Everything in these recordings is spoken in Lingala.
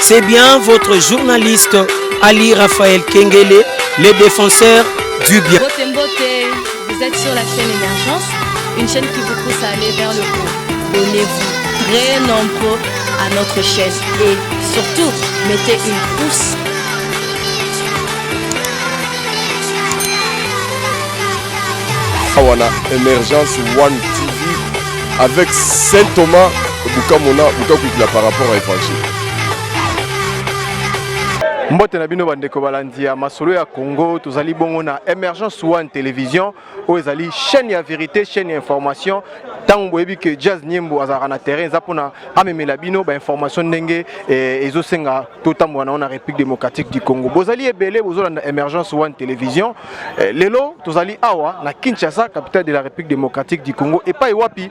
C'est bien votre journaliste Ali Raphaël Kengele, le défenseur du bien. Mbote Mbote, vous êtes sur la chaîne Émergence, une chaîne qui vous pousse à aller vers le haut. Abonnez-vous très nombreux à notre chaîne et surtout, mettez une pouce. Awa na Emergence One TV avec Saint Thomas Bukamona Bukakuikila par rapport à Évangile. Mbote na bino bandeko balandi ya masolo ya Congo, tozali bongo na Emergence One Television oyo ezali chaîne ya vérité, chaîne ya information. Ntango boyebi ke Jazz Nyembo azalaka na terrain, eza mpona amemela bino ba information ndenge eh, ezosenga totambola nango na République démocratique du Congo. Bozali ebele bozolanda Emergence One Television. Eh, lelo tozali awa na Kinshasa, capitale de la République démocratique du Congo, epai wapi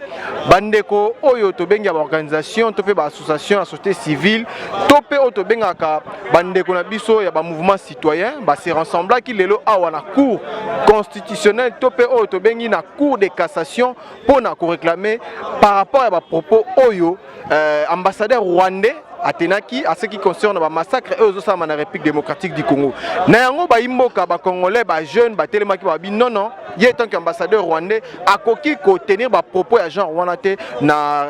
bandeko oyo tobengi ya baorganisation to mpe baassociation ya société civile to mpe oyo tobengaka bandeko na biso ya bamouvement citoyen base rassemblaki lelo awa na cour constitutionnelle to mpe oyo tobengi na cour de cassation mpo na koréclame par rapport ya bapropos oyo ambassadeur rwandais atenaki à ce qui concerne ba massacre oyo ezosalama na République démocratique du Congo. Na yango bayimboka ba congolais ba jeunes batelemaki babi non non, ye tant qu'ambassadeur rwandais akoki kotenir ba propos ya genre wana te na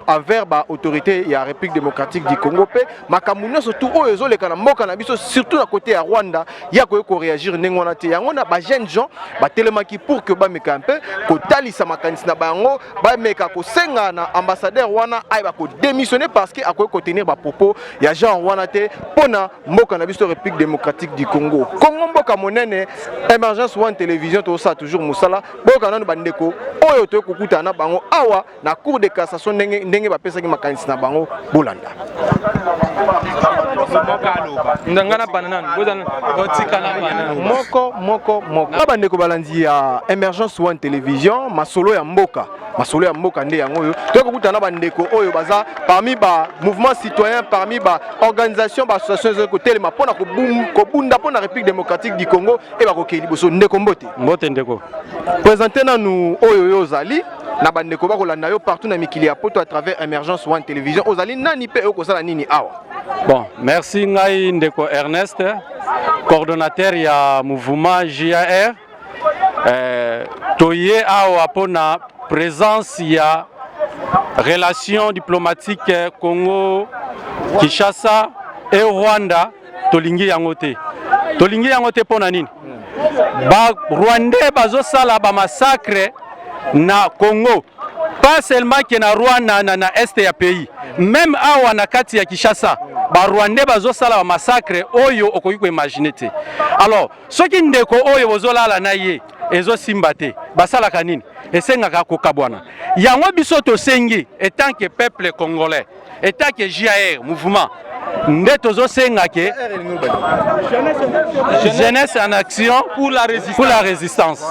envers ba autorité ya République démocratique du Congo mpe makambo nyonso tu oyo ezoleka na mboka na biso surtout na côté ya Rwanda, ye akoki koréagir ndenge wana te. Yango na ba jeunes gens batelemaki pour que bameka mpe kotalisa makanisi na bango, bameka kosenga na ambassadeur wana ayeba kodémissionner parce que akoki kotenir bapropos ya genre wana te mpona mboka na biso République démocratique du Congo. Congo mboka monene. Emergence One Télévision tozosala toujours mosala. Boyoka nano bandeko oyo toyei kokutana na bango awa na cour de cassation ndenge ndenge bapesaki makanisi na bango. Bolanda. Nga na bana nanu botikala. Moko moko moko na bandeko balandi ya Emergence One Télévision, masolo ya mboka, masolo ya mboka nde yango oyo toyei kokutana na bandeko oyo baza parmi ba mouvement citoyen, parmi ba organisation, ba association ezali kotelema mpona kobunda mpona République démocratique du Congo e bakokei liboso. Ndeko, mbote. Mbote, ndeko. Présente nanu oyo yo ozali na bandeko bakolanda yo partout na mikili ya poto à travers Emergence One Télévision. Ozali nani mpe okosala nini awa? Bon, merci. Ngai ndeko Ernest, coordonnateur ya mouvement JAR. Toye awa mpona présence ya relation diplomatique Congo Kinshasa et Rwanda. Tolingi yango te, tolingi yango te. Mpo na nini? Barwandais bazosala bamassacre na Congo, pas seulement ke na Rwanda, na est ya pays, même awa na kati ya Kinshasa barwandais bazosala bamassacre oyo okoki koimaginer te. Alors soki ndeko oyo bozolala na ye ezosimba te, basalaka nini? Esengaka kokabwana. Yango biso tosengi etant que peuple congolais, etant que JAR mouvement, nde tozosenga ke Jeunesse en action pour la résistance. Pour la résistance,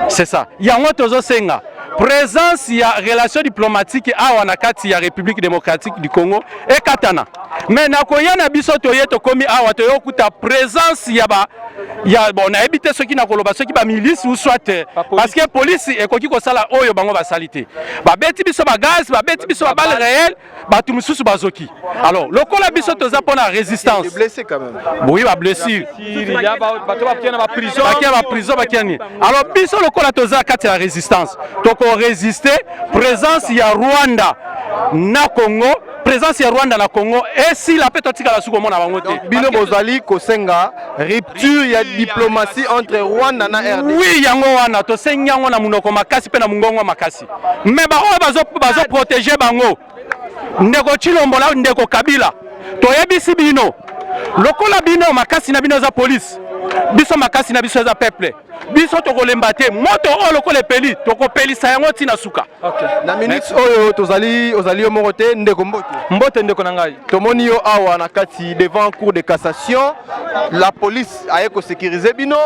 c'est ça. Yango tozosenga présence ya relation diplomatique awa na kati ya République démocratique du Congo ekatana. Mais nakoya na biso, toye, tokomi awa, toye okuta présence ya ba ya bon, nayebi te soki nakoloba soki bamilice ou soit, parce que police ekoki kosala oyo bango basali te. Babeti biso bagaz, babeti biso baballe réel, bato mosusu bazoki. Alors lokola biso toza mpona résistance, blessé quand même. Oui, bablessure. Bato bakia na baprison. Bakia baprison, bakia nini. Alors biso lokola toza kati ya résistance, tokorésister présence ya Rwanda na Congo. Présence ya Rwanda na Congo esila mpe totikala su komona bango te. Bino bozali kosenga rupture ya diplomatie entre Rwanda na RD? Oui, yango wana tosengi yango na monoko makasi mpe na mongongo makasi. Mais baoyo bazoprotéger bango, ndeko Tshilombo na ndeko Kabila, toyebisi bino, lokola bino makasi na bino eza police, biso makasi na biso eza peuple. Biso tokolemba te. Moto oyo lokola epeli, tokopelisa yango ntina suka. Okay. Na minute oyo tozali, ozali yo moko te. Ndeko, mbote. Mbote, ndeko na ngai. Tomoni yo awa na kati devant cour de cassation. La police aye kosécuriser bino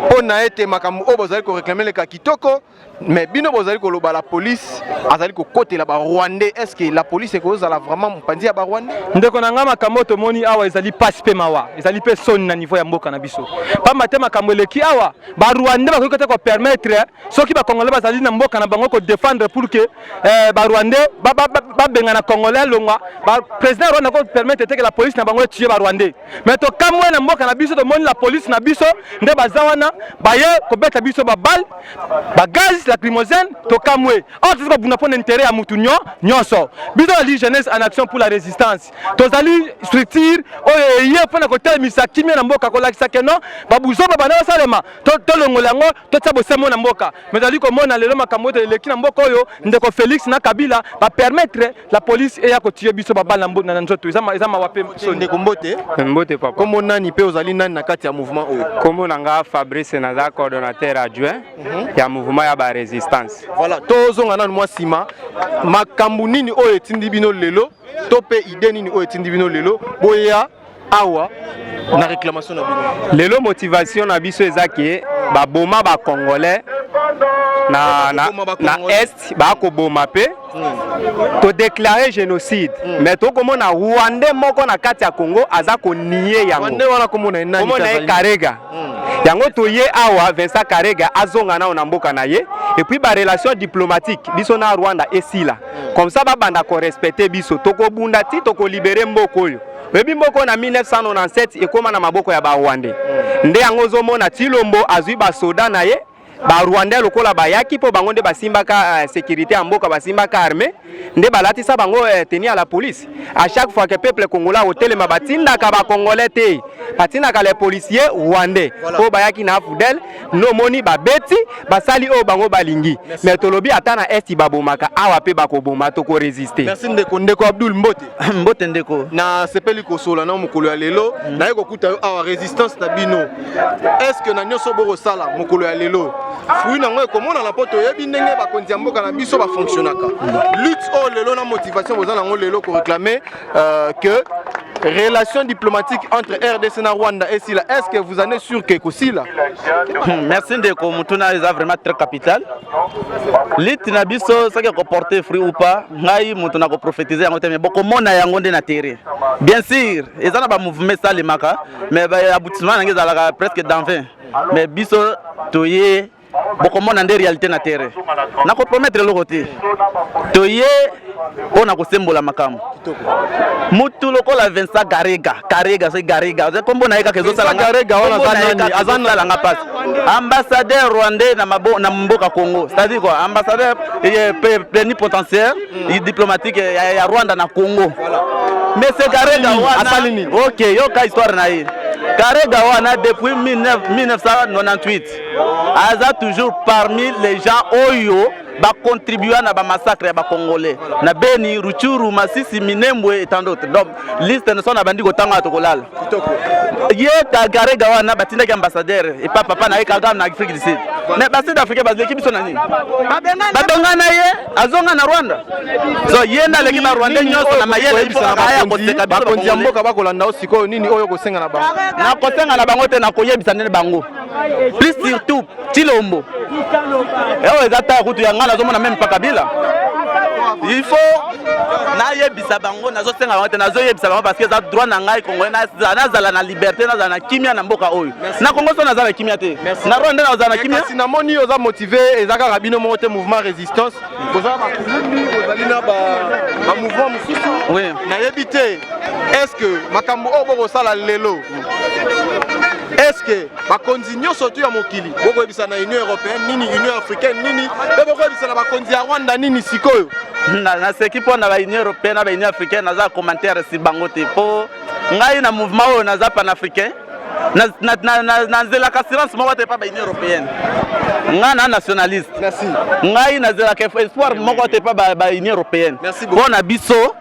mpo na ete makambo oyo bozali koréclamer leka kitoko. Mais bino bozali koloba la police azali kokotela ba rwandais, est ce que la police ekozala vraiment mopanzi ya ba rwandais? Ndeko na ngai, makambo oyo tomoni awa ezali pasi mpe mawa, ezali mpe soni na niveau ya mboka na biso, pamba te makambo eleki awa, barwandais bakoki te kopermettre soki bacongolais bazali na mboka na bango kodefendre pour que eh, barwandais babengana congolais alongwa. Président ya Rwanda kopermettre te ke la police na bango etuer barwandais. Mais tokamwe na mboka na biso, tomoni la police na biso nde baza wana, baye kobeta biso babale, bagaz lacrymogène. Tokamwe awa, toza kobunda mpo na intérêt ya mutu nyonso. Biso na Jeunesse en Action pour la Résistance, tozali structure oyo eye mpona kotelemisa kimia na mboka, kolakisa keno babuzoba banda basalema, tolongola yango, totia bosembo na mboka. Mais tozali komona lelo makambo oyo eleki na mboka oyo, ndeko Félix na Kabila bapermettre la police eya kotuer biso babale na nzoto. Eza mawa mpe soni. Ndeko, mbote. Mbote, papa. Kombo nani mpe ozali nani na kati ya mouvement oyo? Kombo na nga Fabrice, naza coordonnateur adjoint ya mouvement ya barésistance. Voilà, tozonga nanu mwa nsima. Makambo nini oyo etindi bino lelo, to mpe idée nini oyo etindi bino lelo boya awa na réclamation na bino? Lelo motivation na biso eza ke baboma bacongolais na Est, bakoboma mpe todéclarer génocide, mais tokomona rwandais moko na kati ya Congo aza konier yango. Rwandais wana komona ye nani? Komona ye Karega. Yango toye awa, Vincent Karega azonga nao na mboka na ye, et puis barelation diplomatique biso na Rwanda esila, comme ça babanda korespecter biso. Tokobunda ti tokolibérer mboka oyo. Oyebi, mboka oyo na 1997 ekóma na maboko ya barwandais. Nde yango ozomona Tilombo azwi basoda na ye barwandais lokola bayaki, mpo bango nde basimbaka sécurité ya mboka, basimbaka armée, nde balatisa bango tenue ya la police. À chaque fois que peuple congolais akotelema, batindaka bacongolais te, batindaka les policiers rwandais mpo bayaki na AFDL. Nomoni babeti, basali oyo bango balingi. Mais tolobi ata na Est babomaka, awa mpe bakoboma, tokorésister. Merci, ndeko. Ndeko Abdul, mbote. Mbote, ndeko. Nasepeli kosola na mokolo ya lelo. Naye kokuta yo awa. Résistance na bino, est ce que na nyonso bokosala mokolo ya lelo, fruit nango ekomonana? Mpo toyebi ndenge bakonzi ya mboka na biso bafonctionnaka. Lutte oyo lelo na motivation boza nango lelo koréclamer que relation diplomatique entre RDC na Rwanda esila, est ce que vous en êtes sûr que ekosila? Merci, ndeko. Mutuna eza vraiment très capital. Lutte na biso, soki ekoporter fruit ou pas, ngai moto na koprophétiser yango te, mais bokomona yango nde na terrain. Bien sûr, eza na bamouvement esalemaka, mais baaboutissement nange ezalaka presque dans 20. Mais biso toye, bokomona nde réalité na terrain. Nakopromettre eloko te. Toye mpo na kosembola makambo. Mutu lokola Vincent Karega, Karega, soki Karega, kombo na ye kaka ezosalanga mpasi. Ambassadeur rwandais na mboka Congo, c'est-à-dire quoi? Ambassadeur plénipotentiaire diplomatique ya Rwanda na Congo. Mais c'est Karega wana. Ok, yoka histoire na ye. Karega wana, depuis 1998, aza toujours parmi les gens oyo bacontribua na bamassacre ya bacongolais na Beni, Rutshuru, Masisi, Minembwe et tant d'autres. Donc liste so na bandi kotanga, tokolala. Ye Karega wana batindaki ambassadeur epa papa na ye Kagame na Afrique du Sud. Mais basud africain bazaleki biso na nini? Babengana ye, azonga na Rwanda. So ye nde aleki barwandais nyonso na mayele. Aya koseka. Bakonzi ya mboka bakolanda o sikoyo, nini oyo kosenga na bango? Nakosenga na bango te, nakoyebisa ndene bango, plus surtout Tilombo. Oyo eza ta kutu ya ngai, nazomona même pa Kabila. Il faut nayebisa bango. Nazosenga bango te, nazoyebisa bango, parce que eza droit na ngai congolais nazala na liberté, nazala na kimia na mboka oyo na Congo. So naza na kimia te, na Rwanda nde nazala na kimia? Kasi namoni oza motivé. Eza kaka bino moko te mouvement résistance, boza bakulumbi, bozali na bamouvement mosusu. Nayebi te, est ce que makambo oyo bokosala lelo, est ce que bakonzi nyonso tu ya mokili bokoyebisa na Union européenne nini, Union africaine nini, mpe bokoyebisa na bakonzi ya Rwanda nini sikoyo? Naseki mpo na baunion européenne na baunion africaine, naza commentaire si bango te, mpo ngai na mouvement oyo naza panafricain. Nazelaka assurance moko te epa baunion européenne. Ngai na nationaliste, ngai nazelaka espoir moko te epa baunion européenne. Mpo na biso,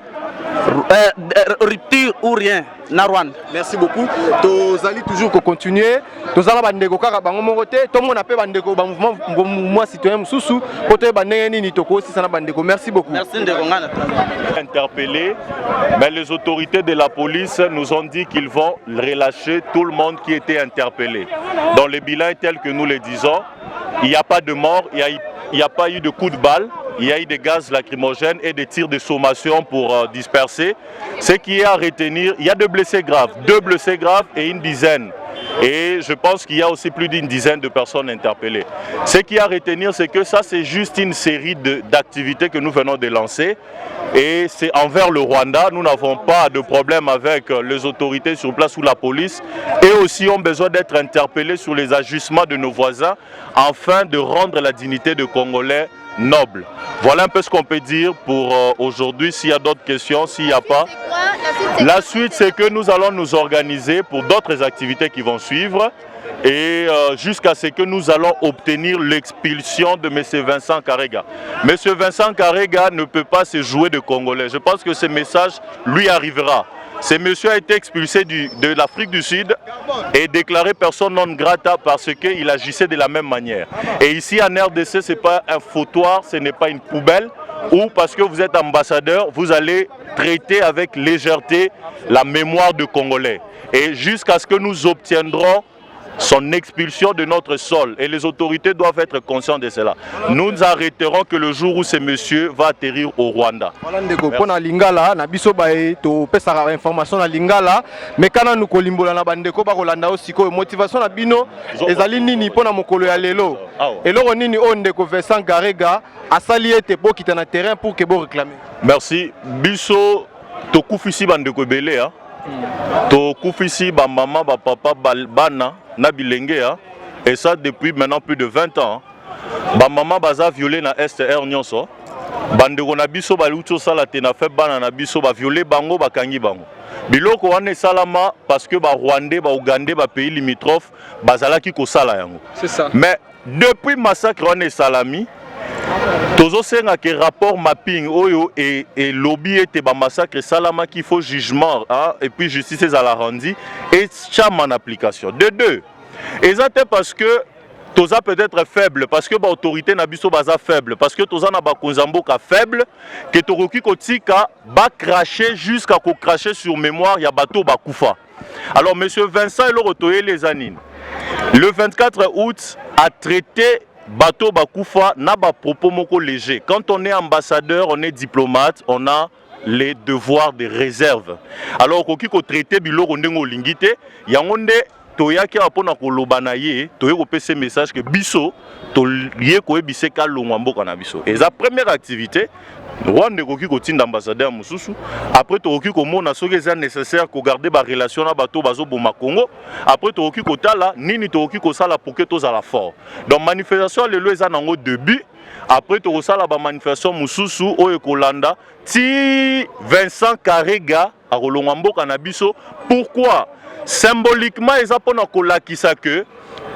rupture ou rien na Rwanda. Merci beaucoup. Tozali toujours kocontinuer. Tozala bandeko kaka bango moko te, tomona mpe bandeko bamouvement, mouvement citoyen mosusu, mpo toyeba ndenge nini tokosisa na bandeko. Merci beaucoup. Merci, ndeko. Ngai na Interpellé, mais les autorités de la police nous ont dit qu'ils vont relâcher tout le monde qui était interpellé. Donc le bilan est tel que nous le disons, il n'y a pas de mort, il n'y a il n'y a pas eu de coups de balle, il y a eu des gaz lacrymogènes et des tirs de sommation pour disperser. Ce qui est à retenir, il y a deux blessés graves, deux blessés graves et une dizaine. Et je pense qu'il y a aussi plus d'une dizaine de personnes interpellées. Ce qui est à retenir, c'est que ça, c'est juste une série d'activités que nous venons de lancer. Et c'est envers le Rwanda. Nous n'avons pas de problème avec les autorités sur place ou la police. Et aussi ont besoin d'être interpellés sur les agissements de nos voisins afin de rendre la dignité de Congolais noble. Voilà un peu ce qu'on peut dire pour aujourd'hui. S'il y a d'autres questions, s'il n'y a pas. La suite, c'est que nous allons nous organiser pour d'autres activités qui vont suivre et jusqu'à ce que nous allons obtenir l'expulsion de M. Vincent Karega. M. Vincent Karega ne peut pas se jouer de Congolais. Je pense que ce message lui arrivera. Ce monsieur a été expulsé de l'Afrique du Sud et déclaré personne non grata parce qu'il agissait de la même manière. Et ici en RDC, ce n'est pas un foutoir, ce n'est pas une poubelle, ou parce que vous êtes ambassadeur, vous allez traiter avec légèreté la mémoire de Congolais. Et jusqu'à ce que nous obtiendrons son expulsion de notre sol. Et les autorités doivent être conscientes de cela. Nous nous arrêterons que le jour où ce monsieur va atterrir au Rwanda. Voilà ndeko, mpona lingala na biso baye topesaka information na lingala, mais kana nu kolimbola na bandeko bakolanda yo sikoyo, motivation na bino ezali nini mpona mokolo ya lelo? Eloko nini oyo ndeko Vincent Karega asali ete bokita na terrain pour ke boréclame? Merci. Biso tokufisi bandeko ebele, ah. Tokufisi bamama, bapapa, bana na bilenge, ah. Et ça depuis maintenant plus de 20 ans. Bamama baza violé na STR nyonso. Bandeko na biso baluti osala te na fe, bana na biso baviolé bango, bakangi bango. Biloko wana esalama parce que Barwandais, Baougandais, bapays limitrophe bazalaki kosala yango. C'est ça. Mais depuis massacre wana esalami, tozosenga ke rapport mapping oyo elobi ete bamassacre esalamaki, il faut jugement, hein, et puis justice ezala rendi etiama en application. De deux, eza te parce que toza peut-être faible, parce que baautorité na biso baza faible, parce que toza na bakonzi ya mboka faible, ke tokoki kotika bacracher jusqu'à kocracher sur mémoire ya bato bakufa. Alors monsieur Vincent, eloko toyeli eza nini? Le 24 août a traité bato bakufa na bapropos moko léger. Quand on est ambassadeur, on est diplomate, on a les devoirs de réserve. Alors okoki kotraiter biloko ndenge olingi te. Yango nde toyaki awa mpona koloba na ye, toye kopesa message ke biso toye koyebisa kalongwa mboka na biso. Eza première activité. Rwanda ekoki kotinda ambassadeur mosusu. Après tokoki komona soki eza nécessaire kogarder barelation na bato bazoboma Congo. Après tokoki kotala nini tokoki kosala pour ke tozala fort. Donc manifestation ya lelo eza nango début. Après tokosala bamanifestation mosusu oyo ekolanda ti Vincent Karega akolongwa mboka na biso. Pourquoi? Symboliquement, eza mpona kolakisa ke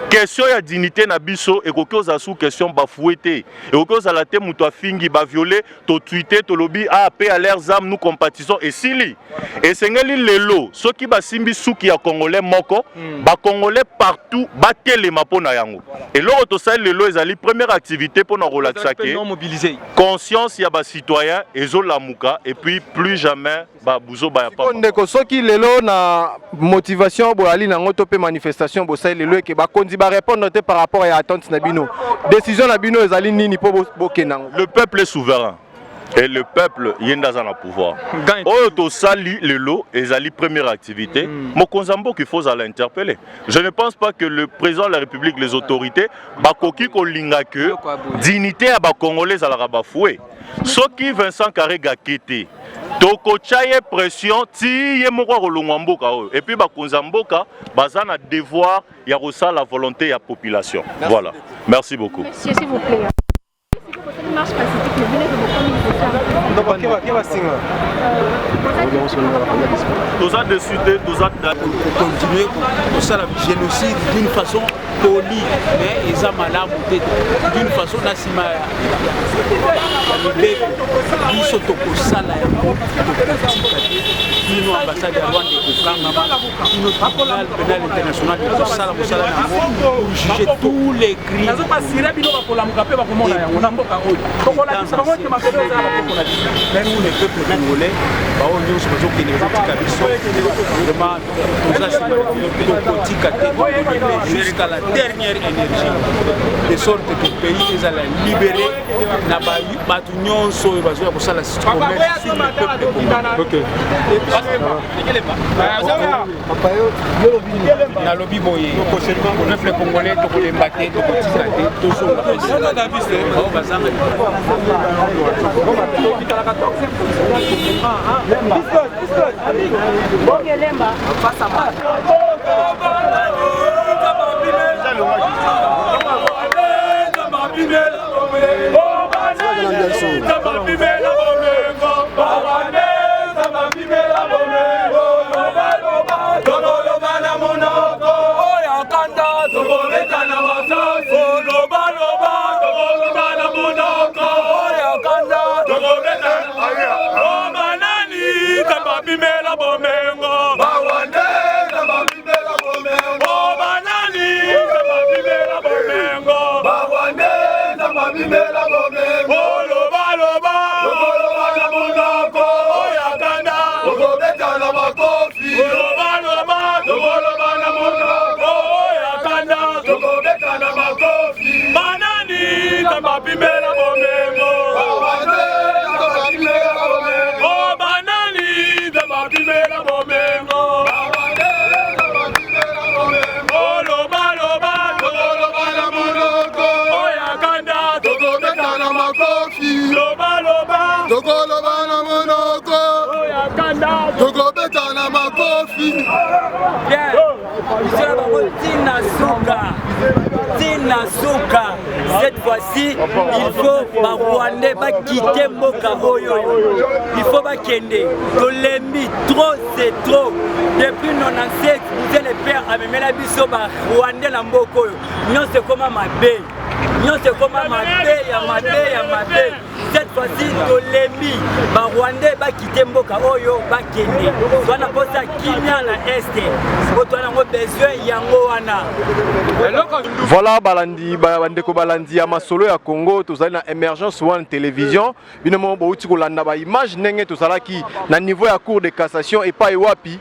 question ya dignité na biso ekoki kozala sous question bafoué te, ekoki kozala te moto afingi, baviolé, totweeter, tolobi: "Ah, paix à leurs âmes, nous compatissons", esili. Esengeli lelo soki basimbi suki ya Congolais moko, Bacongolais partout batelema mpo na yango. Eloko tosali lelo ezali première activité mpo na kolakisa ke non mobilisé conscience ya bacitoyen ezolamuka et puis plus jamais babuzoba ya pamba. Ndeko, soki lelo na motivation boyali nango to mpe manifestation bosali lelo eke bakonzi barépondre te par rapport ya attente na bino, décision na bino ezali nini mpo bokende yango? Le peuple est souverain et le peuple ye nde aza na pouvoir. Gagne. Oyo tosali lelo ezali première activité. Mokonzi ya mboka, il faut ozala interpellé. Je ne pense pas que le président de la République, les autorités bakoki kolinga ke dignité ya Bacongolais ezalaka bafoué. Soki Vincent Karega ke te, tokotya ye pression ti ye moko akolongwa mboka oyo. Et puis bakonzi ya mboka baza na devoir ya kosala volonté ya population. Voilà, merci beaucoup. Monsieur, s'il vous plaît. Cette marche pacifique, mais venez de vous. Toza dessus te, toza continuer kosala génocide d'une façon polie, mais eza malamu te d'une façon na nsima ya mibeko. Biso tokosala yango, tokotika te kino ambassade ya Rwanda ekokangama, kino Tribunal pénal international ekosala mosala na yango pour juger tous les crimes. Nazobasira bino, bakolamuka mpe bakomona yango na mboka oyo. Tokolakisa bango ete mabele eza na bakoko na biso. Tout le peuple congolais, baoyo nyonso bazokende bazotika biso, vraiment toza nsima na bino, tokotika te, tokokende jusqu'à la dernière énergie, de sorte que pays ezala libéré na bato nyonso oyo bazoya kosala commerce sur le peuple congolais. Nalobi boye, peuple congolais, tokolemba te, tokotika te, tozonga bao bazanga. Tokoloba na monoko, tokobeta na makofi. Biso na bango ntina suka, ntina suka. Cette fois-ci, il faut barwandais bakite mboka oyo, il faut bakende. Tolembi, trop c'est trop. Depuis 97, Mzee le père amemela biso barwandais na mboka oyo, nyonso ekoma mabe, nyonso ekoma mabe ya mabe ya mabe. Cette fois-ci tolembi, barwandais bakite mboka oyo, bakende. Twana mposa kimia na este, po twana yango besoin yango wana. Voilà, balandi, bandeko balandi ya masolo ya Congo, tozali na Emergence One Télévision. Bino moko bouti kolanda ba image ndenge tozalaki na niveau ya Cour de cassation epai wapi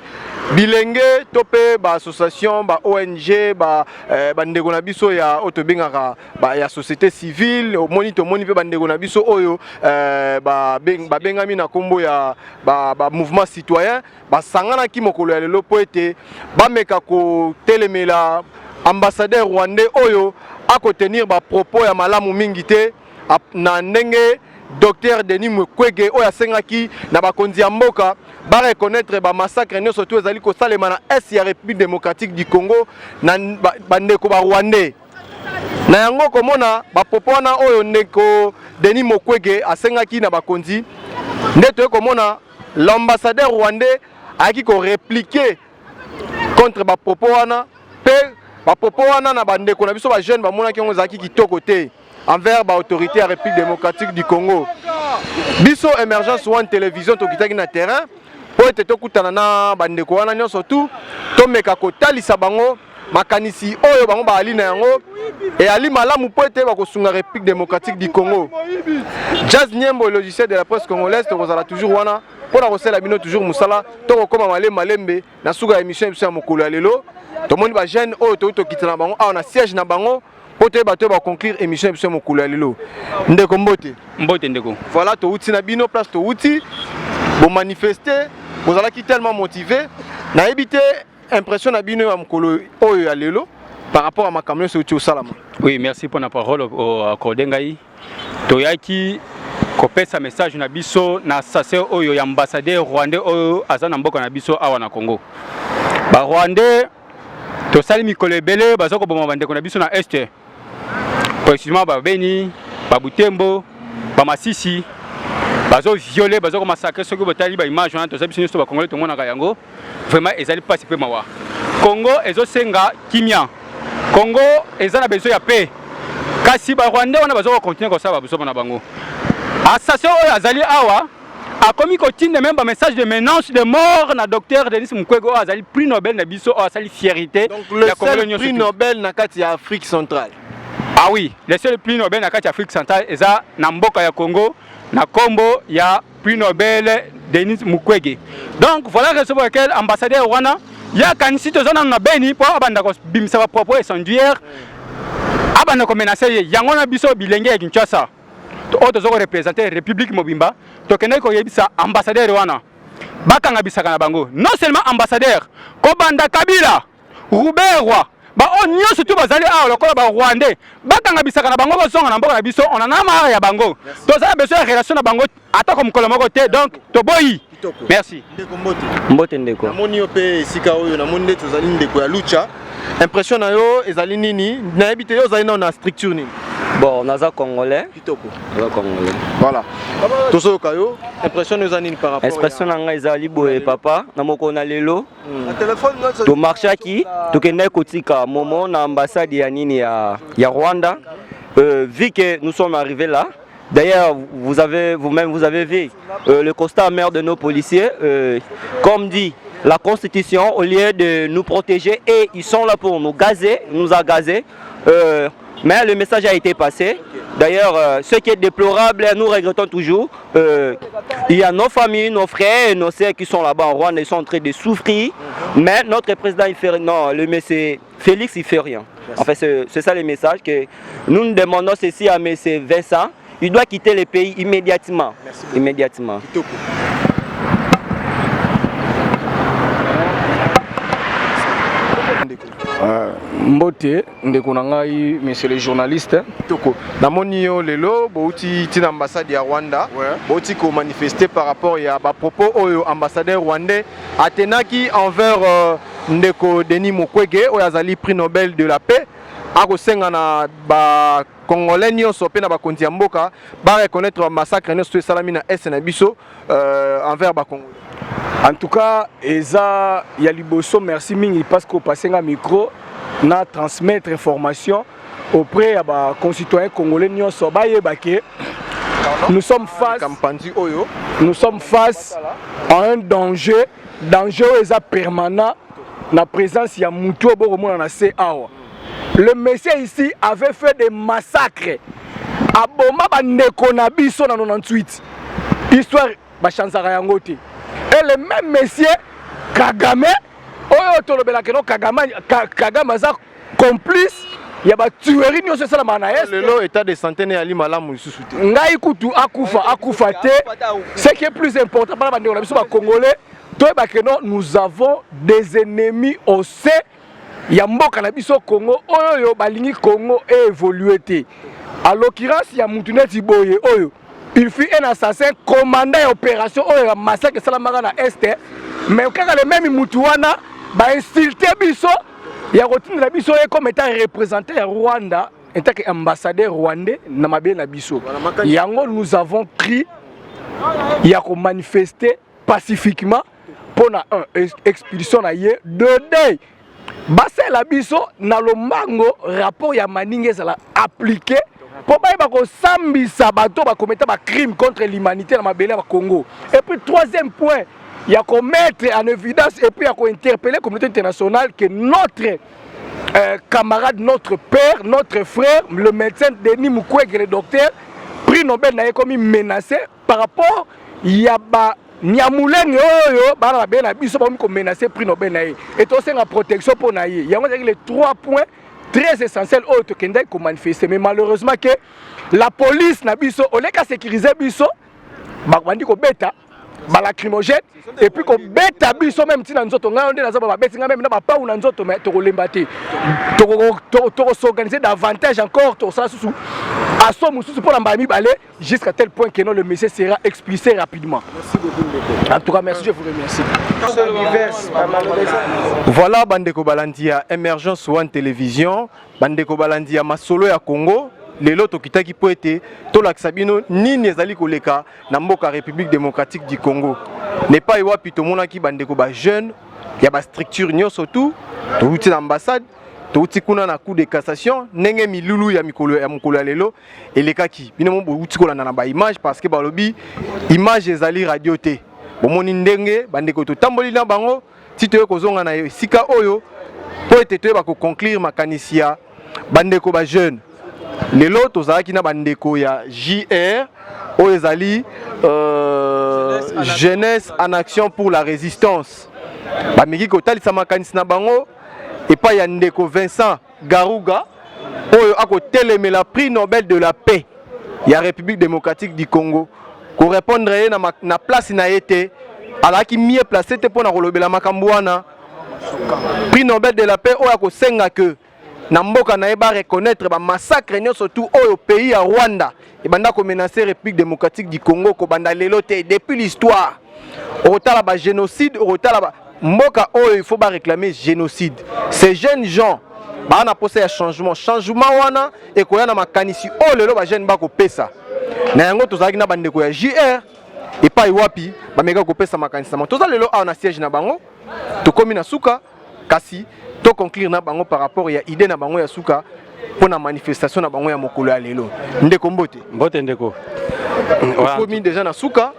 bilenge to mpe ba association, ba ONG, ba bandeko na biso ya oyo tobengaka ba ya société civile. Omoni, tomoni mpe bandeko na biso oyo babengami na nkombo ya ba mouvement citoyen, basanganaki mokolo ya lelo mpo ete bameka kotelemela ambassadeur rwandais oyo akotenir bapropos ya malamu mingi te na ndenge Docteur Denis Mukwege oyo asengaki na bakonzi ya mboka bareconnaître bamassacre nyonso to ezali kosalema na est ya République démocratique du Congo na bandeko ba rwandais. Na yango komona bapropos wana oyo ndeko Denis Mukwege asengaki na bakonzi, nde toye komona l'ambassadeur rwandais ayaki korépliquer contre bapropos wana. Mpe bapropos wana na bandeko na biso bajeune bamonaki yango ezalaki kitoko te envers baautorité ya République démocratique du Congo. Biso Emergence One Télévision tokitaki na terrain mpo ete tokutana na bandeko wana nyonso tu, tomeka kotalisa bango makanisi oyo bango baali na yango eyali malamu mpo ete bakosunga République démocratique du Congo. Jazz Niembo, logiciel de la presse congolaise, tokozala toujours wana mpona kosala bino toujours mosala. Tokokóma malembe malembe na suka ya émission ya biso ya mokolo ya lelo. Tomoni bajeune oyo toyi tokita na bango awa na siège na bango mpo toyeba toyeba conclure émission ya biso ya mokolo ya lelo. Ndeko, mbote. Mbote, ndeko. Voilà, touti na bino place, touti bomanifeste, bozalaki tellement motivé. Nayebi te impression na bino ya mokolo oyo ya lelo par rapport à makambo nyonso euti osalama. Oui, merci pour la parole accordé ngai. Toyaki kopesa message na biso na sase oyo ya ambassadeur rwandais oyo aza na mboka na biso awa na Congo. Ba rwandais, tosali mikolo ebele baza koboma bandeko na biso na este, précisément babeni, babutembo, bamasisi, bazoviole, baza komassacre. Soki botali baimage wana, toza biso nyonso bacongolais, tomonaka yango. Vraiment ezali mpasi mpe mawa. Congo ezosenga kimia, Congo eza na besoin ya paix, kasi barwandais wana baza kocontinue kosala babuzoba na bango. Assassin oyo azali awa akomi kotinda même bamessage de menace de mort na docteur Denis Mukwege oyo azali prix Nobel na biso, oyo asali fierté. Donc le seul prix Nobel na kati ya Afrique centrale. Ah oui, le seul prix Nobel na kati ya Afrique centrale eza na mboka ya Congo. na kombo ya prix Nobel Denis Mukwege. Donc voilà raison pour laquelle ambassadeur wana ye akanisi toza nanu na Beni mpo abanda kobimisa ba propos incendiaire, abanda komenace ye. Yango na biso bilenge ya Kinshasa oyo toza korepresente république mobimba, tokendaki koyebisa ambassadeur wana bakanga bisaka na bango, non seulement ambassadeur, kobanda Kabila, Ruberwa, baoyo nyonso tu bazali awa lokola ba rwandais, bakanga bisaka na bango, bazonga na mboka na biso. On en a marre ya bango, toza na besoin ya relation na bango atako mokolo moko te, donc toboyi. Merci. Ndeko, mbote. Mbote ndeko. Namoni yo mpe esika oyo, namoni nde tozali ndeko ya Lucha. Impression na yo ezali nini? Nayebi te, yo ozali nano na structure nini? Bon, naza congolais. Kitoko. Naza congolais. Voilà, tozoyoka yo. Impression na yo eza nini par rapport? Expression na ngai ezali boye papa, na mokolo na lelo tomarchaki, tokendaki kotika momo na ambassade ya nini ya Rwanda. Vu que nous sommes arrivés là, d'ailleurs vous avez vous-même, vous avez vu le constat amer de nos policiers. Comme dit la constitution, au lieu de nous protéger, et ils sont là pour nous gazer, nous a gazé. Mais le message a été passé. D'ailleurs, ce qui est déplorable, nous regrettons toujours, il y a nos familles, nos frères et nos sœurs qui sont là-bas en Rwanda, ils sont en train de souffrir. Mais notre président, il fait, non, le monsieur Félix, il fait rien. En fait, c'est ça le message que nous nous demandons ceci à monsieur Vincent. Il doit quitter le pays immédiatement. Immédiatement. Mbote ndeko na ngai, monsieur le journaliste. Kitoko. Namoni yo lelo bouti ntina ambassade ya Rwanda, bouti komanifester par rapport ya bapropos oyo ambassadeur rwandais atenaki envers ndeko Denis Mukwege oyo azali prix Nobel de la paix. Akosenga na bacongolais nyonso mpe na bakonzi ya mboka bareconnaître bamassacre nyonso to esalami na est na biso envers bacongolais. En tout cas, eza ya liboso, merci mingi parce que opase nga micro na transmettre information auprès ya baconcitoyen congolais nyonso, bayeba ke nous sommes face Kampanzi oyo. Nous sommes face à un danger, danger oyo eza permanent na présence ya mutu oyo bokomona na se awa. Le monsieur ici avait fait des massacres, aboma bandeko na biso na 98. Histoire bachanzaka yango te. Et le même monsieur Kagame oyo tolobelaka no Kagame, Kagame aza complice ya batuerie nyonso esalamaka na est. Lelo état de santé ne yali malamu lisusu te. Ngai kutu akufa akufa te, ce qui est plus important mpona bandeko na biso bacongolais, toyeba ke non, nous avons des ennemis au sein ya mboka na biso Congo oyo oyo balingi Congo évolue te. À l'occurrence ya mutu neti boye oyo, il fut un assassin, commandant ya opération oyo ya massacre esalamaka na est, mais kaka le même mutu wana bainsulte biso ya kotindela biso ye comme étant représentant ya Rwanda, en tant qu'ambassadeur rwandais na mabele na biso. Yango nous avons pris ya komanifester pacifiquement mpona un expulsion na ye, de deux basalela biso na lombango rapport ya maninga ezala appliqué mpo bayeba kosambisa bato bakometa bacrime contre l'humanité na mabele ya Congo. Et puis troisième point ya komettre en évidence et puis ya kointerpeller communauté internationale que notre camarade, notre père, notre frère, le médecin Denis Mukwege, le docteur prix Nobel na ye komi menacé par rapport ya ba Nyamulenge oyo bana mabele na biso bakomi komenace prix Nobel na ye, et tosenga protection mpo na ye. Yango ezalaki les trois points très essentiels oyo tokendaki komanifester, mais malheureusement que la police na biso oleka sécuriser biso, babandi kobeta balacrymogène et puis kobeta biso même ntina nzoto. Ngai nde naza, babeti ngai même na bapau na nzoto, mais tokolemba te, tokos'organiser davantage encore, tokosala susu aso mosusu mpo na mbala mibale jusqu'à tel point que non, le monsieur sera expulsé rapidement. Merci beaucoup, ndeko. En tout cas, merci, je vous remercie. Voilà, bandeko balandi ya Emergence One Télévision, bandeko balandi ya masolo ya Congo, lelo tokitaki po ete tolakisa bino nini ezali koleka na mboka République démocratique du Congo. Nepai wapi tomonaki bandeko ba jeune ya ba structure nyonso tu, touti na ambassade, touti kuna na cour de cassation, ndenge milulu ya mikolo ya mokolo ya lelo elekaki. Bino mo bouti kolanda na ba image parce que balobi image ezali radio te. Bomoni ndenge bandeko totamboli na bango ti toye kozonga na esika oyo mpo ete toyeba koconclure makanisi ya bandeko ba jeune. Lelo tozalaki na bandeko ya JR oyo ezali euh, jeunesse en action pour la résistance. Bameki kotalisa makanisi na bango epai ya ndeko Vincent Garuga oyo akotelemela prix Nobel de la paix ya République démocratique du Congo ko répondre ye na, na place na ye te alaki mieux placé te mpo na kolobela makambo wana prix Nobel de la paix oyo akosenga que na mboka na ye ba reconnaître ba massacre nyonso tout oyo pays ya Rwanda ebanda ko menacer République démocratique du Congo kobanda lelo te depuis l'histoire okotala ba génocide okotala ba mboka oyo il faut ba réclamer génocide ces jeunes gens baa na posa ya changement changement wana ekoya na makanisi oyo lelo ba jeune bakopesa na yango tozalaki na bandeko ya JR epai wapi bameka kopesa makanisi na bango toza lelo awa na siège na bango tokomi na suka kasi to conclure na bango par rapport ya idée na bango ya suka mpo na manifestation na bango ya mokolo ya lelo. Ndeko mbote. Mbote ndeko. Tokomi deja na suka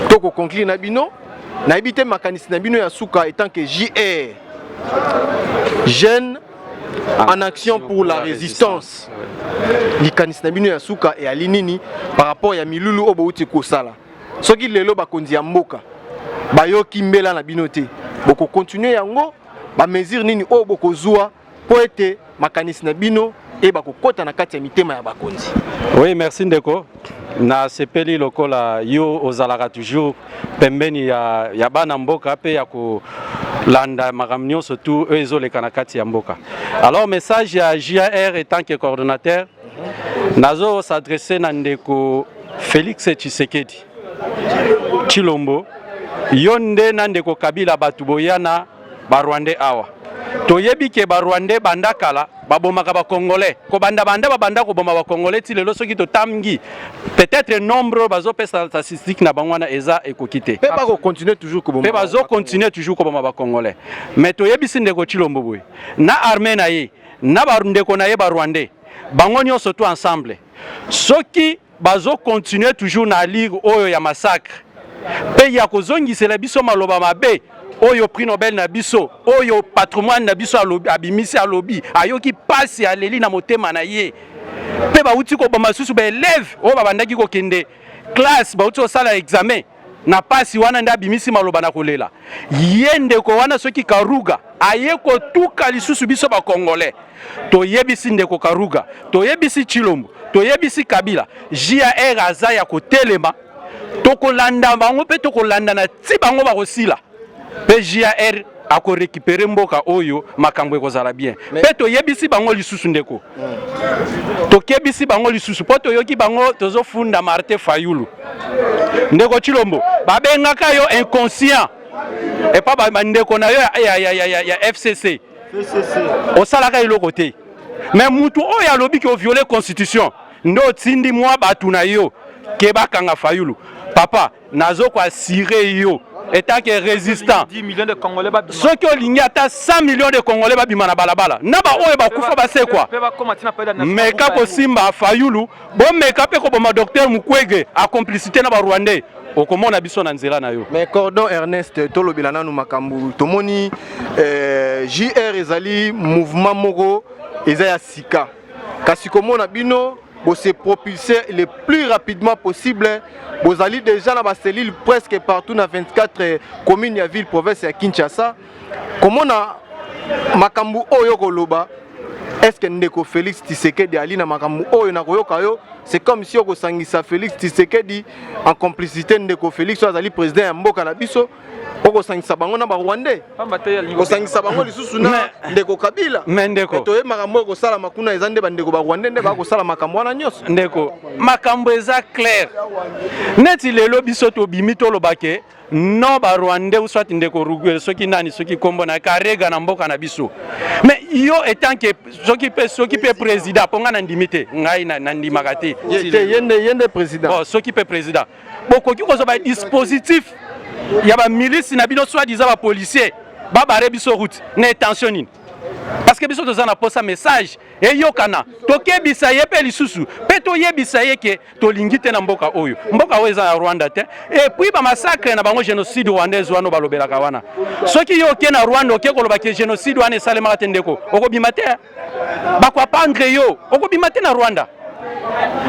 to ko conclure na bino nayebi te makanisi na bino ya suka etant que JR jeune en action pour la résistance likanisi na bino ya suka eyali nini par rapport ya milulu oyo bouti kosala Soki lelo bakonzi ya mboka bayoki mbela na bino te, boko continuer yango? Ba mesures nini oyo bokozua mpo ete makanisi na bino eyeba kokota na kati ya mitema ya bakonzi? Oui, merci ndeko. Nasepeli lokola yo ozalaka toujours pembeni ya, ya bana mboka pe ya kolanda makambo nyonso tu oyo ezoleka na kati ya mboka. Alors message ya JAR en tant que coordonnateur nazo s'adresser na ndeko Felix Tshisekedi Tshilombo, yo nde na ndeko Kabila batu boya na ba Rwandais awa. Toyebi ke ba Rwandais banda kala babomaka ba Congolais. Kobanda banda babanda koboma ba Congolais ti lelo soki totamgi peut-être nombre oyo bazopesa statistique na bango wana eza ekoki te. Pe bako continuer toujours koboma. Pe bazo continuer toujours koboma ba Congolais. Mais toyebisi ndeko Tshilombo boye na armée na ye na ba ndeko na ye ba Rwandais bango nyonso tout ensemble Soki bazo continuer toujours na allure oyo ya massacre pe ya kozongisela biso maloba mabe oyo prix Nobel na biso oyo patrimoine na biso alobi, abimisi alobi ayoki pasi aleli na motema na ye pe bawuti koboma susu ba elève oyo babandaki kokende classe bawuti kosala examen na pasi wana nde abimisi maloba na kolela ye ndeko wana soki Karuga aye kotuka lisusu biso ba congolais toyebisi ndeko Karuga toyebisi Tshilombo toyebisi Kabila JAR aza ya kotelema tokolanda bango mpe tokolanda na ti bango bakosila mpe JAR ako récupérer mboka oyo makambo ekozala bien mpe toyebisi bango lisusu ndeko tokebisi bango lisusu mpo toyoki bango tozofunda Martin Fayulu ndeko Tshilombo babengaka yo inconscient epa bandeko na yo ya, ya, ya, ya, ya FCC osalaka eloko te me mutu oyo alobi ke oviole constitution nde otindi mwa bato na yo ke bakanga Fayulu papa Nazo ko assurer yo etant que résistant soki olingi ata 100 millions de congolais babima na balabala na baoyo bakufa basekwa meka kosimba fayulu bomeka mpe koboma docteur mukwege a complicité na barwandais okomona biso na nzela na yo mais cordon ernest tolobela nanu makambo tomoni eh, jr ezali mouvement moko eza ya sika kasi komona bino bo se propulser le plus rapidement possible bozali déjà na ba cellules presque partout na 24 communes ya ville province ya Kinshasa komona makambo oyo koloba est-ce que ndeko Félix Tshisekedi ali na makambo oyo na koyoka yo c'est comme si okosangisa Félix Tshisekedi en complicité ndeko Félix oyo azali président ya mboka na biso okosangisa bango na barwandais kosangisa bango lisusu na ndeko kabila me ndeko toye makambo oyo kosalama kuna eza nde bandeko barwandais nde bakosala makambo wana nyonso ndeko makambo eza clair neti lelo biso tobimi toloba ke non barwandais ou soit ndeko Ruguel soki nani soki kombo na karega na mboka na biso mais yo etant que soki pe soki pe président mpo ngai nandimi te ngai nandimaka te ye nde président bon soki pe président bokoki kozwa ba dispositif ya ba milice na bino soit disant ba policier babare biso route na intention nini parce que biso toza na posa message eyokana tokebisa ye mpe lisusu mpe toyebisa ye ke tolingi te na mboka oyo mboka oyo eza ya rwanda te epuis bamassacre na bango génocide rwandaise wana balobelaka wana soki yo oke na rwanda oke koloba ke génocide wana esalemaka te ndeko okobima te. Bakoapandre yo, okobima te na Rwanda.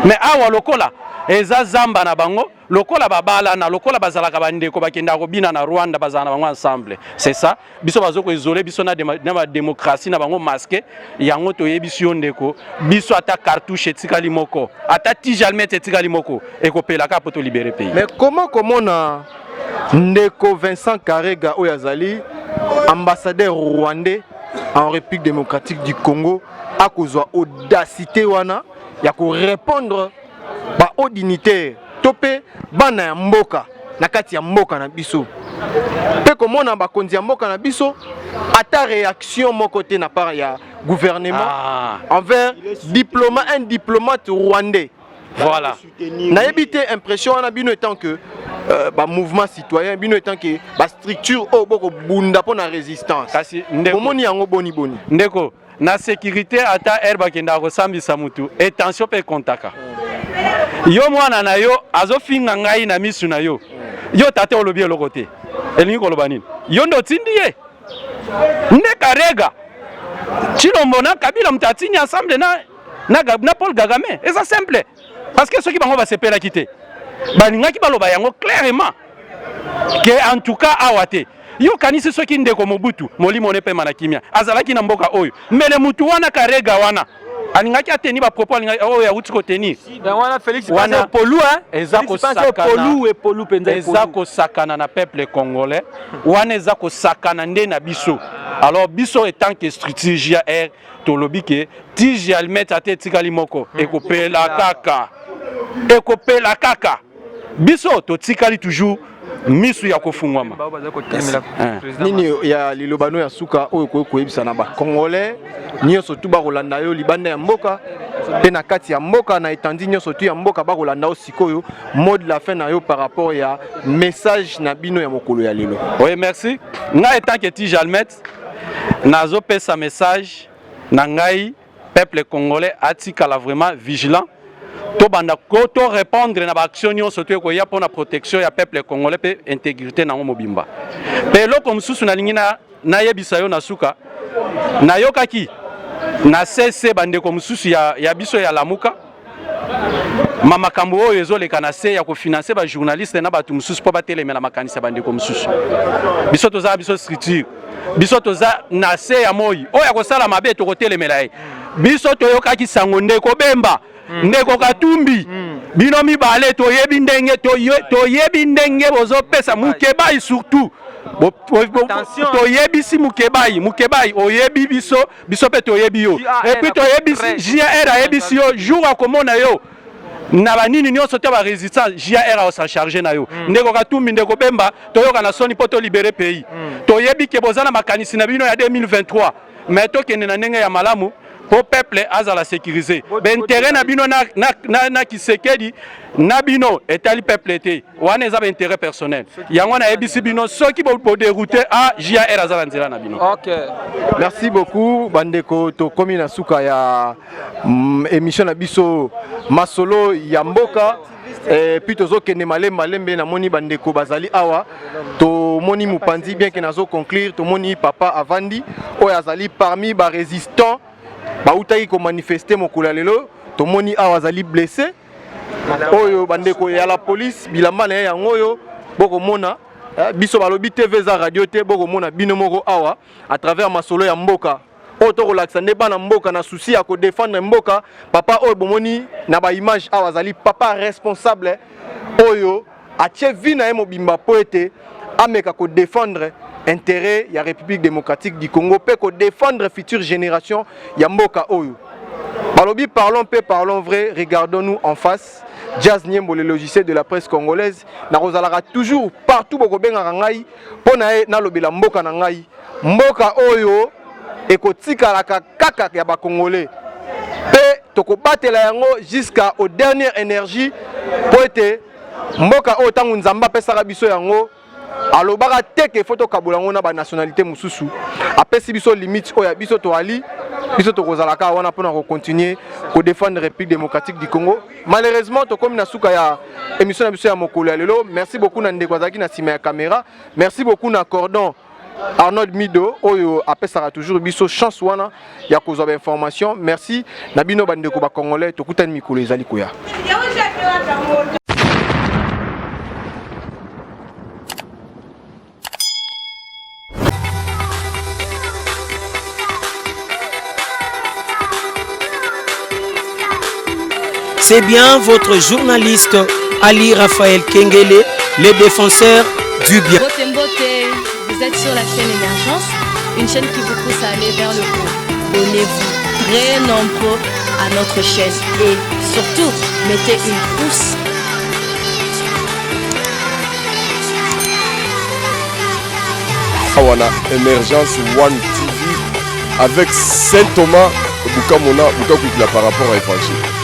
Mais awa lokola eza zamba na bango, lokola babalana, lokola bazalaka bandeko, bakendaka kobina na Rwanda, bazala na bango ensemble. C'est ça. Biso bazo ko isoler biso na na ba démocratie na bango masqué. Yango toyebisi yo ndeko, biso ata cartouche etikali moko, ata tige allumette etikali moko, ekopelaka po to libérer pays. Mais comment komona ndeko Vincent Karega oyo azali ambassadeur rwandais en République démocratique du Congo akozwa audacité wana ya ko répondre ba hauts dignitaires to pe bana ya mboka na kati ya mboka na biso pe komona bakonzi ya mboka na biso ata réaction moko te na part ya gouvernement envers un diplomate rwandais. Voilà. Nayebi te impression wana bino étant que ba mouvement citoyen bino étant que ba structure oyo boko bunda pona résistance. Kasi ndeko, bomoni yango boni boni. Ndeko, na sécurité ata air bakendaka kosambisa mutu et tension pe kontaka. Yo mwana na yo azofinga ngai na misu na yo. Yo tata olobi eloko te. Elingi koloba nini? Yo nde otindi ye. Nde Karega Tshilombo na Kabila mutu atindi ensemble na Paul Kagame. Eza simple. Parce que soki bango basepelaki te, balingaki baloba yango clairement que en tout cas awa te. Yo kanisi soki ndeko Mobutu molimo ne pema na kimia azalaki na mboka oyo, mbele mutu wana Karega wana alingaki ateni ba propos alingaki oyo awuti kotenir. Yango wana Félix Wana Panse polu, hein? eza Félix Panse kosakana. polu, epolu penza, Eza epolu. kosakana na peuple congolais. Wana eza kosakana nde na biso. Alors biso etant que structure JAR tolobi ke tige ya allumette ata etikali moko ekopela kaka, ekopela kaka. Biso totikali toujours misu ya kofungwama. Nini ya liloba no ya suka oyo okoki koyebisa na ba congolais nyonso tu bakolanda yo libanda ya mboka pe na kati ya mboka na étendue nyonso tu ya mboka bakolanda yo sikoyo, mot de la fin na yo par rapport ya message na bino ya mokolo ya lelo? Oui, merci. Ngai en tant que tige allumette nazopesa message na ngai peuple congolais atikala vraiment vigilant, tobanda ko to répondre na ba action nyonso to ekoya mpona protection ya peuple congolais pe intégrité nango mobimba. Pe eloko mosusu nalingi nayebisa yo na suka, nayokaki na CC bandeko mosusu ya biso ya Lamuka ma makambo oyo ezoleka na se ya kofinanse ba journaliste na bato mosusu mpo batelemela makanisi ya bandeko mosusu. Biso toza biso structure, biso toza na se ya moi oyo akosala mabe tokotelemela ye. Biso toyokaki sango ndeko Bemba, ndeko Katumbi, bino mibale toyebi ndenge, toyebi ndenge bozopesa Mukebayi surtout. Toyebisi Mukebayi, Mukebayi oyebi biso, biso pe toyebi yo. Et puis toyebisi JAR ayebisi yo jour akomona yo na banini nyonso te ba résistance, JAR a s'en charger na yo. Ndeko Katumbi, ndeko Bemba, toyoka na soni po to libérer pays. Toyebi ke boza na makanisi na bino ya 2023, mais tokende na ndenge ya malamu po peuple azala sécurisé. Ba intérêt na bino na Tshisekedi na bino etali peuple te. Wana eza ba intérêt personnel. Yango na yebisi bino soki bo dérouter a JAR azala nzela na bino. OK. Merci beaucoup bandeko, tokomi na suka ya émission na biso masolo ya mboka. Et puis tozokende malembe malembe, namoni bandeko bazali awa, tomoni mopanzi bien que nazo conclure, tomoni papa avandi oyo azali parmi ba résistants bautaki ko manifester mokolo ya lelo, tomoni awa azali blessé. Oyo bandeko ya la police bilamba na ye yango oyo bokomona, biso balobi TV eza radio te, bokomona bino moko awa à travers masolo ya mboka oyo tokolakisa nde bana mboka na souci ya kodefendre mboka. Papa oyo bomoni na ba image awa azali papa responsable oyo atie vie na ye mobimba po ete ameka kodefendre intérêt ya République démocratique du Congo pe kodefendre future génération ya mboka oyo. Balobi parlons peu, parlons vrai, regardons-nous en face. Jazz Nyembo, le logiciel de la presse congolaise, nakozalaka toujours partout bokobengaka ngai mpo na ye nalobela mboka na ngai. Mboka oyo ekotikalaka kaka ya ba Congolais pe tokobatela yango jusqu'à au dernière énergie po ete mboka oyo ntango Nzambe apesaka biso yango alobaka te ke faut tokabola yango na ba nationalité mosusu. Apesi biso limite oyo ya biso toali, biso tokozalaka wana mpona kocontinuer kodéfendre République démocratique du Congo. Malheureusement tokomi na suka ya émission na biso ya mokolo ya lelo. Merci beaucoup na ndeko azalaki na nsima ya caméra, merci beaucoup na cordon. Arnold Mido oyo apesaka toujours biso chance wana ya kozwa ba information. Merci na bino bandeko ba congolais, tokutani mikolo ezali koya. C'est bien votre journaliste Ali Raphaël Kengele, le défenseur du bien. Mbote Mbote, vous êtes sur la chaîne Émergence, une chaîne qui vous pousse à aller vers le haut. Abonnez-vous très nombreux à notre chaîne et surtout, mettez une pouce. Awa na Emergence One TV avec Saint Thomas Bukamona Bukakwikila par rapport à Évangile.